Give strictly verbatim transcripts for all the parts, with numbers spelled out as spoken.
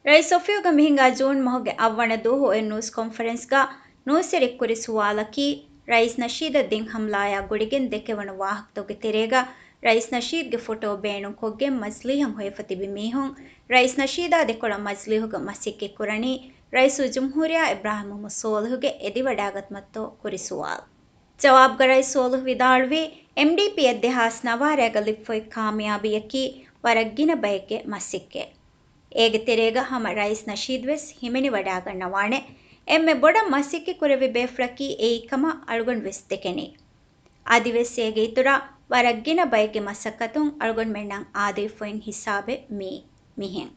ރައީސް އޮފީހުގަ މިހިނގާ ޖޫން މަހުގެ އަށްވަނަ ދުވަހު އޮތް ނޫސް ކޮންފަރެންސްގަ ނޫސްވެރި ކުރި ސުވާލަކީ، ރައީސް ނަޝީދަށް ދިން ހަމްލާޔާ ގުޅިގެން ދެކެވުނު ވާހަކަތަކުގެ ތެރޭގަ ރައީސް ނަޝީދްގެ ފޮޓޯ ބޭނުންކޮށްގެން މަޖިލީހަށް ހޮވެފަ ތިބި މީހުން، ރައީސް ނަޝީދާ ދެކޮޅަށް މަޖިލީހުގަ މަސައްކަތް ކުރަނީ ރައީސުލްޖުމްހޫރިއްޔާ އިބްރާހިމް މުހައްމަދު ސޯލިހުގެ އެދިވަޑާގަތުމަށްތޯ ކުރި ސުވާލު. ޖަވާބުގަ ރައީސް ސޯލިހު ވިދާޅުވީ، އެމްޑީޕީއަށް ދެހާސް ނަވާރައިގަ ލިބިފައި ކާމިޔާބީއަކީ ވަރަށް ގިނަ ބައެއްގެ މަސައްކަތް. އޭގެ ތެރޭގަ ހަމަ ރައީސް ނަޝީދުވެސް ހިމެނިވަޑާގަންނަވާނެ. އެންމެ ބޮޑަށް މަސައްކަތް ކުރެވި ބޭފުޅަކީ އެއީ ކަމަށް އަޅުގަނޑުވެސް ދެކެނީ. އަދިވެސް އޭގެ އިތުރަށް ވަރަށް ގިނަ ބައެއްގެ މަސައްކަތުން އަޅުގަނޑުމެންނަށް އާދައިފައިން ހިސާބެއް މީ މިހެން.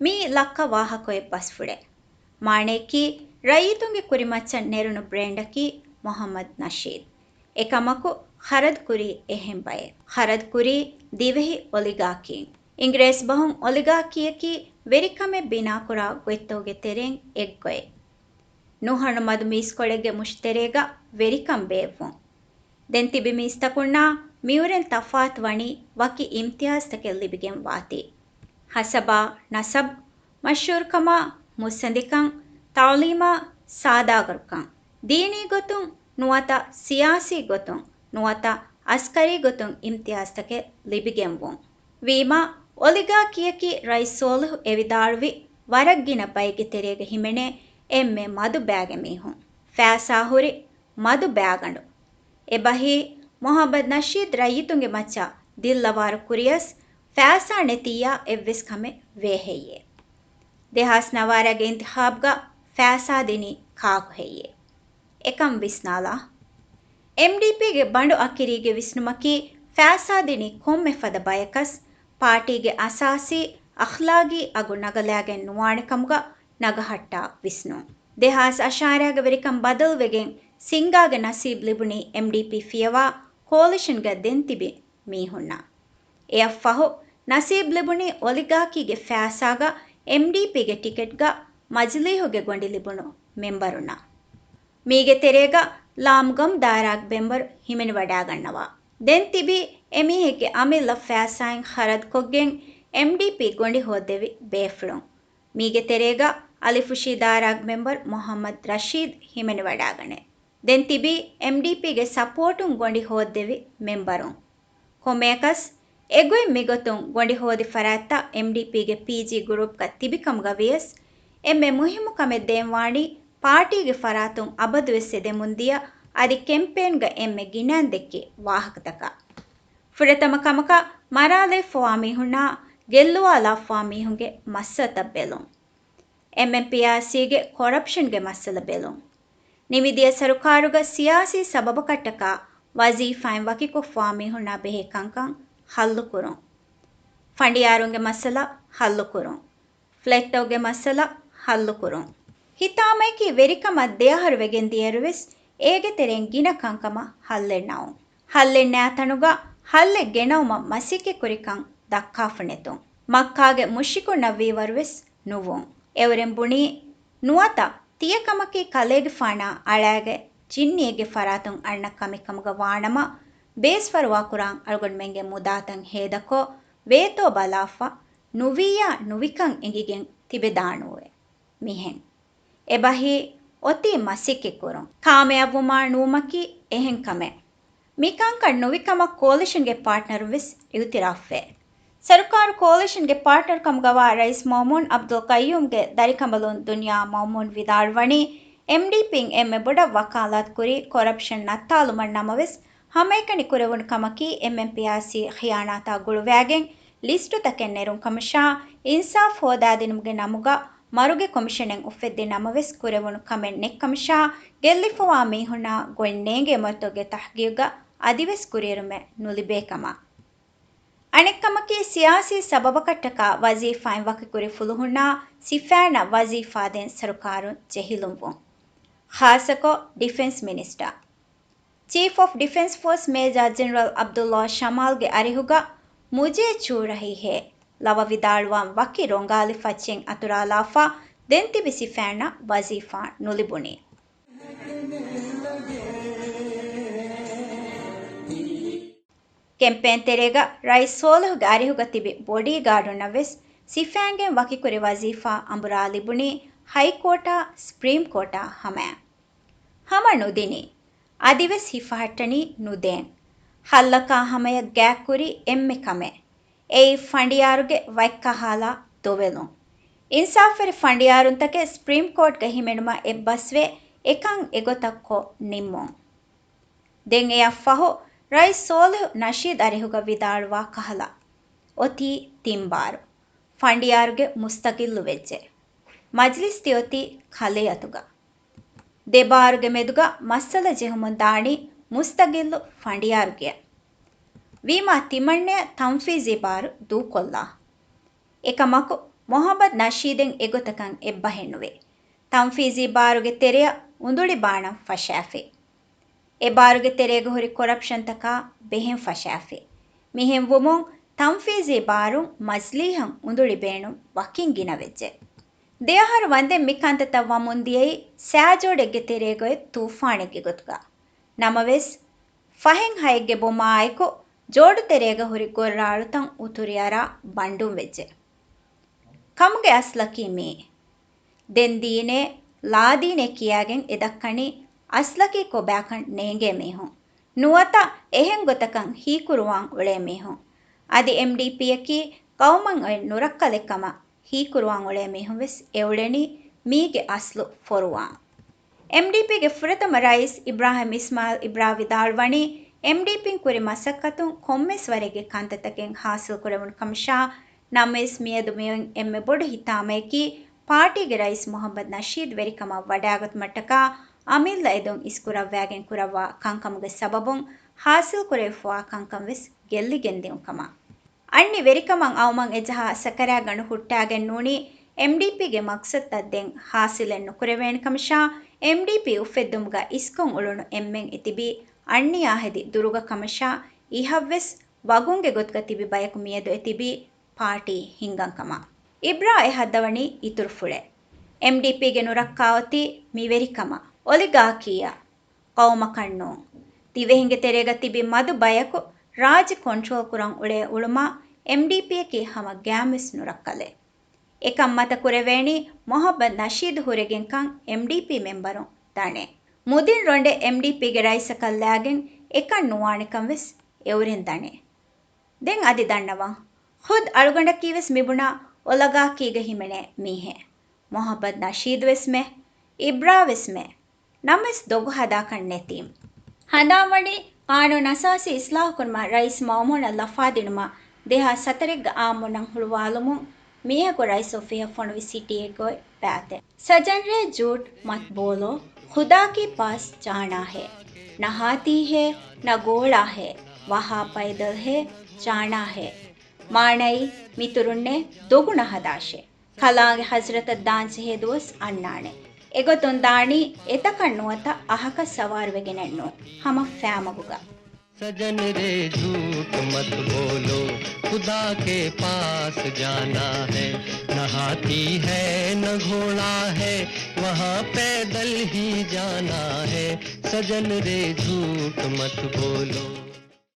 މީ ލައްކަ ވާހަކައެއް ބަސްފުޅެއް. މާނަޔަކީ، ރައްޔިތުންގެ ކުރިމައްޗަށް ނެރުނު ބްރޭންޑަކީ މުހައްމަދު ނަޝީދު. އެކަމަކު، ޚަރަދު ކުރީ އެހެން ބައެއް. ޚަރަދު ކުރީ ދިވެހި އޮލިގާކީން. އިނގިރޭސި ބަހުން އޮލިގާކީއަކީ ވެރިކަމެއް ބިނާކުރާ ގޮތްތަކުގެ ތެރެއިން އެއްގޮތް. ނުހަނު މަދު މީސްކޮޅެއްގެ މުށިތެރޭގަ ވެރިކަން ބޭއްވުން. ދެން ތިބި މީސްތަކުންނާ މިއުރެން ތަފާތުވަނީ ވަކި އިމްތިޔާޒްތަކެއް ލިބިގެން ވާތީ. ހަސަބާ ނަސަބް، މަޝްހޫރުކަމާ މުއްސަނދިކަން، ތަޢުލީމާ ސާދާގަރުކަން، ދީނީ ގޮތުން ނުވަތަ ސިޔާސީ ގޮތުން ނުވަތަ އަސްކަރީ ގޮތުން އިމްތިޔާޒްތަކެއް ލިބިގެންވުން. ވީމާ، އޮލިގާކީއަކީ ރައީސް ސޯލިހު އެ ވިދާޅުވި ވަރަށް ގިނަ ބައެއްގެ ތެރޭގަ ހިމެނޭ އެންމެ މަދު ބައިގެ މީހުން. ފައިސާ ހުރި މަދު ބައިގަނޑު. އެބަހީ، މުހައްމަދު ނަޝީދު ރައްޔިތުންގެ މައްޗަށް ދިއްލަވާރު ކުރިޔަސް، ފައިސާ ނެތިއްޔާ އެއްވެސް ކަމެއް ވޭ ހެއްޔޭ؟ ދެހާސް ނަވާރަގެ އިންތިޚާބްގަ ފައިސާ ދިނީ ކާކު ހެއްޔޭ؟ އެކަން ވިސްނާލާ. އެމްޑީޕީގެ ބަނޑު އަކިރީގެ ވިސްނުމަކީ، ފައިސާ ދިނީ ކޮންމެ ފަދަ ބަޔަކަސް ޕާޓީގެ އަސާސީ އަޚްލާގީ އަގު ނަގަލާގެން ނުވާނެ ކަމުގަ ނަގަހައްޓާ ވިސްނުން. ދެހާސް އަށާރައިގެ ވެރިކަން ބަދަލުވެގެން ސިންގާގެ ނަސީބް ލިބުނީ އެމްޑީޕީ ފިޔަވާ ކޯލިޝަންގަ ދެން ތިބި މީހުންނަށް. އެއަށްފަހު، ނަސީބް ލިބުނީ އޮލިގާކީގެ ފައިސާގަ އެމްޑީޕީގެ ޓިކެޓްގަ މަޖިލީހުގެ ގޮނޑި ލިބުނު މެމްބަރުންނަށް. މީގެ ތެރޭގަ ލާމްގަމް ދާއިރާގެ މެމްބަރު ހިމެނިވަޑާގަންނަވާ. ދެން ތިބީ އެމީހެއްގެ އަމިއްލަ ފައިސާއިން ޚަރަދުކޮށްގެން އެމްޑީޕީ ގޮނޑި ހޯއްދެވި ބޭފުޅުން. މީގެ ތެރޭގަ އަލިފުށީ ދާއިރާގެ މެމްބަރު މުހައްމަދު ރަޝީދު ހިމެނިވަޑާގަނޭ. ދެން ތިބީ އެމްޑީޕީގެ ސަޕޯޓުން ގޮނޑި ހޯއްދެވި މެމްބަރުން. ކޮންމެއަކަސް، އެގޮތް މިގޮތުން ގޮނޑި ހޯދި ފަރާތްތައް އެމްޑީޕީގެ ޕީޖީ ގްރޫޕްގަ ތިބި ކަމުގަ ވިޔަސް، އެންމެ މުހިއްމު ކަމެއް ދޭންވާނީ ޕާޓީގެ ފަރާތުން އަބަދުވެސް އެދެމުންދިޔަ އަދި ކެމްޕޭންގަ އެންމެ ގިނައިން ދެއްކި ވާހަކަތަކަށް. ފުރަތަމަ ކަމަކަށް މަރާލައިފަވާ މީހުންނާ ގެއްލުވާލާފަވާ މީހުންގެ މައްސަލަތައް ބެލުން. އެމްއެމްޕީއާސީގެ ކޮރަޕްޝަންގެ މައްސަލަ ބެލުން. ނިމިދިޔަ ސަރުކާރުގަ ސިޔާސީ ސަބަބަކަށްޓަކާ ވަޒީފާއިން ވަކިކޮށްފަވާ މީހުންނާ ބެހޭ ކަންކަން ހައްލުކުރުން. ފަނޑިޔާރުންގެ މައްސަލަ ހައްލުކުރުން. ފްލެޓްތަކުގެ މައްސަލަ ހައްލުކުރުން. ހިތާމައަކީ ވެރިކަމަށް ދެއަހަރު ވެގެން ދިޔައިރުވެސް އޭގެ ތެރެއިން ގިނަ ކަންކަމަށް ހައްލެއް ނައުން. ހައްލެއް ނާތަނުގަ ހައްލެއް ގެނައުމަށް މަސައްކަތް ކުރިކަން ދައްކާފަ ނެތުން. މައްކާގެ މުޝްރިކުންނަށް ވީވަރުވެސް ނުވުން. އެއުރެން ބުނީ، ނުވަތަ ތިޔަ ކަމަކީ ކަލޭގެފާނާ އަޅާގެ ޖިންނިއެއްގެ ފަރާތުން އަންނަ ކަމެއް ކަމުގަ ވާނަމަ، ބޭސްފަރުވާ ކުރާން އަޅުގަނޑުމެންގެ މުދާތައް ހޭދަކޮށް، ވޭތޯ ބަލާފަ، ނުވިއްޔާ ނުވިކަން އެނގިގެން ތިބެދާނޫވެ. މިހެން. އެބަހީ އޮތީ މަސައްކަތް ކުރުން. ކާމިޔާބުވުމާ ނުވުމަކީ އެހެން ކަމެއް. މިކަންކަން ނުވިކަމަށް ކޯލިޝަންގެ ޕާޓްނަރުން ވެސް އިއުތިރާފްވޭ. ސަރުކާރު ކޯލިޝަންގެ ޕާޓްނަރު ކަމުގަވާ ރައީސް މައުމޫން އަބްދުލް ޤައްޔޫމްގެ ދަރިކަނބަލުން ދުނިޔާ މައުމޫން ވިދާޅުވަނީ، އެމްޑީޕީން އެންމެ ބޮޑަށް ވަކާލާތު ކުރީ ކޮރަޕްޝަން ނައްތާލުމަށް ނަމަވެސް، ހަމައެކަނި ކުރެވުނު ކަމަކީ އެމްއެމްޕީއާސީ ޚިޔާނާތާ ގުޅުވާގެން ލިސްޓުތަކެއް ނެރުން ކަމަށާ، އިންސާފް ހޯދާދިނުމުގެ ނަމުގަ މަރުގެ ކޮމިޝަނެއް އުފެއްދި ނަމަވެސް ކުރެވުނު ކަމެއް ނެތްކަމަށާ، ގެއްލިފަވާ މީހުންނާ ގޮތް ނޭނގޭ މަރުތަކުގެ ތަހްގީގުގަ އަދިވެސް ކުރިއެރުމެއް ނުލިބޭ ކަމަށް. އަނެއްކަމަކީ، ސިޔާސީ ސަބަބަކަށްޓަކާ ވަޒީފާއިން ވަކިކުރި ފުލުހުންނާ ސިފައިންނަށް ވަޒީފާ ދޭން ސަރުކާރުން ޖެހިލުންވުން. ޚާއްޞަކޮށް، ޑިފެންސް މިނިސްޓަރ. ޗީފް އޮފް ޑިފެންސް ފޯސް މޭޖާ ޖެނެރަލް އަބްދުﷲ ޝަމާލްގެ އަރިހުގަ މުޖޭ ޗޫ ރަހީ ހޭ ލަވަ ވިދާޅުވާން ވަކި ރޮނގާލި ފައްޗެއް އަތުރާލާފަ، ދެން ތިބި ސިފައިންނަށް ވަޒީފާ ނުލިބުނީ. ކެމްޕޭން ތެރޭގަ ރައީސް ސޯލިހުގެ އަރިހުގަ ތިބި ބޮޑީގާޑުންނަށް ވެސް ސިފައިންގެން ވަކިކުރި ވަޒީފާ އަނބުރާ ލިބުނީ ހައިކޯޓާ، ސްޕްރީމް ކޯޓާ ހަމައަށް. ހަމަ ނުދިނީ. އަދިވެސް ހިފަހައްޓަނީ ނުދޭން. ހައްލަކާ ހަމަޔަށް ގާތްކުރީ އެންމެ ކަމެއް. އެއީ ފަނޑިޔާރުގެ ވަތްކަހާލާ ދޮވެލުން. އިންސާފުވެރި ފަނޑިޔާރުންތަކެއް ސްޕްރީމް ކޯޓްގަ ހިމެނުމަށް އެއްބަސްވެ، އެކަން އެގޮތަށް ކޮށް ނިންމުން. ދެން އެއަށްފަހު ރައީސް ސޯލިހު ނަޝީދު އަރިހުގަ ވިދާޅުވާ ކަހަލަ، އޮތީ ތިން ބާރު. ފަނޑިޔާރުގެ މުސްތަގިއްލު ވެއްޖެ. މަޖްލިސް ތިއޮތީ ކަލޭ އަތުގަ. ދެ ބާރުގެ މެދުގަ މައްސަލަ ޖެހުމުން ދާނީ މުސްތަގިއްލު ފަނޑިޔާރުގެއަށް. ވީމާ ތިމަންނަޔަށް ތަންފީޒީ ބާރު ދޫކޮށްލާ. އެކަމަކު، މުހައްމަދު ނަޝީދެއް އެގޮތަކަށް އެއްބަހެއްނުވޭ. ތަންފީޒީ ބާރުގެ ތެރެއަށް އުނދުޅި ބާނަން ފަށާފި. އެ ބާރުގެ ތެރޭގަ ހުރި ކޮރަޕްޝަންތަކާ ބެހެން ފަށާފި. މިހެން ވުމުން، ތަންފީޒީ ބާރުން މަޖްލީހަށް އުނދުޅި ބޭނުން ވަކިން ގިނަވެއްޖެ. ދެއަހަރު ވަންދެން މި ކަންތައްތައް ވަމުން ދިޔައީ ސާޖޯޑެއްގެ ތެރޭގައި ތޫފާނެއްގެ ގޮތުގަ. ނަމަވެސް، ފަހެން ހައެއްގެ ބޮމާއެކު ޖޯޑުތެރޭގަ ހުރި ގޮށްރާޅުތައް އުތުރިއަރާ ބަންޑުން ވެއްޖެ. ކަމުގެ އަސްލަކީ މީ. ދެން ދީނޭ، ލާދީނޭ ކިޔާގެން އެދައްކަނީ އަސްލަކީ ކޮބާކަން ނޭނގޭ މީހުން. ނުވަތަ އެހެން ގޮތަކަށް ހީކުރުވާން އުޅޭ މީހުން. އަދި އެމްޑީޕީއަކީ ޤައުމަށް އޮތް ނުރައްކަލެއް ކަމަށް ހީކުރުވާން އުޅޭ މީހުން ވެސް އެއުޅެނީ މީގެ އަސްލު ފޮރުވާން. އެމްޑީޕީގެ ފުރަތަމަ ރައީސް އިބްރާހިމް އިސްމާއިލް އިބްރާ ވިދާޅުވަނީ، އެމްޑީޕީން ކުރި މަސައްކަތުން ކޮންމެސް ވަރެއްގެ ކަންތައްތަކެއް ހާސިލް ކުރެވުނު ކަމަށާ، ނަމަވެސް މިއަދު މިއޮތް އެންމެ ބޮޑު ހިތާމަޔަކީ ޕާޓީގެ ރައީސް މުހައްމަދު ނަޝީދު ވެރިކަމަށް ވަޑާގަތުމަށްޓަކާ އަމިއްލަ އެދުން އިސްކުރައްވާގެން ކުރައްވާ ކަންކަމުގެ ސަބަބުން ހާސިލް ކުރެވިފައިވާ ކަންކަން ވެސް ގެއްލިގެން ދިއުން ކަމަށް. އަންނި ވެރިކަމަށް އައުމަށް އެޖަހާ ސަކަރާތްގަނޑު ހުއްޓާގެން ނޫނީ އެމްޑީޕީގެ މަޤްޞަދުތައް ދެން ހާސިލެއް ނުކުރެވޭނެ ކަމަށާ، އެމްޑީޕީ އުފެއްދުމުގަ އިސްކޮށް އުޅުނު އެންމެން އެތިބީ އަންނިޔާ ހެދި ދުރުގަ ކަމަށާ، އިހަށްވެސް ވަގުންގެ ގޮތުގަ ތިބި ބަޔަކު މިއަދު އެތިބީ ޕާޓީ ހިންގަން ކަމަށް. އިބްރާ އެ ހައްދަވަނީ އިތުރު ފުޅެއް. އެމްޑީޕީގެ ނުރައްކާ އޮތީ މިވެރިކަމަށް، އޮލިގާކީއަށް، ޤައުމަކަށް ނޫން. ދިވެހިންގެ ތެރޭގަ ތިބި މަދު ބަޔަކު ރާއްޖެ ކޮންޓްރޯލް ކުރަން އުޅޭ އުޅުމަށް އެމްޑީޕީއަކީ ހަމަ ގައިމުވެސް ނުރައްކަލެއް. އެކަން މަތަ ކުރެވޭނީ މުހައްމަދު ނަޝީދު ހުރެގެންކަން އެމްޑީޕީ މެމްބަރުން ދަނޭ. މުދިން ރޮނޑެއް އެމްޑީޕީގެ ރައީސަކަށް ލާގެން އެކަން ނުވާނެކަން ވެސް އެއުރެން ދަނޭ. ދެން އަދި ދަންނަވަން. ޚުދް އަޅުގަނޑަކީވެސް މިބުނާ އޮލަގާކީގަ ހިމެނޭ މީހެއް. މުހައްމަދު ނަޝީދުވެސްމެ، އިބްރާވެސްމެ. ނަމަވެސް ދޮގު ހަދާކަށް ނެތީމް. ހަނދާންވަނީ ޤާނޫނު އަސާސީ އިސްލާހުކުރުމަށް ރައީސް މައުމޫނަށް ލަފާދިނުމަށް ދެހާސް ސަތަރެއްގަ އާއްމު ނަން ހުޅުވާލުމުން މީހަކު ރައީސް އޮފީހަށް ފޮނުވި ސިޓީއެއްގައި ބާތެއް. سجن رے جھوٹ مت بولو، خدا کے پاس جانا ہے، نہ ہاتھی ہے، نہ گھوڑا ہے، وہاں پیدل ہے، جانا ہے. މާނައީ، މިތުރުންނޭ ދޮގު ނަހަދާށޭ. ކަލާނގެ ޙަޟްރަތަށް ދާންޖެހޭ ދުވަސް އަންނާނެ. އެގޮތުން ދާނީ އެތަކަށް ނުވަތަ އަހަކަށް ސަވާރުވެގެނެއްނޫން، ހަމަ ފައިމަގުގަ. سجن رے جھوٹ مت بولو، خدا کے پاس جانا ہے، نہ ہاتھی ہے نہ گھوڑا ہے، وہاں پیدل ہی جانا ہے، سجن رے جھوٹ مت بولو.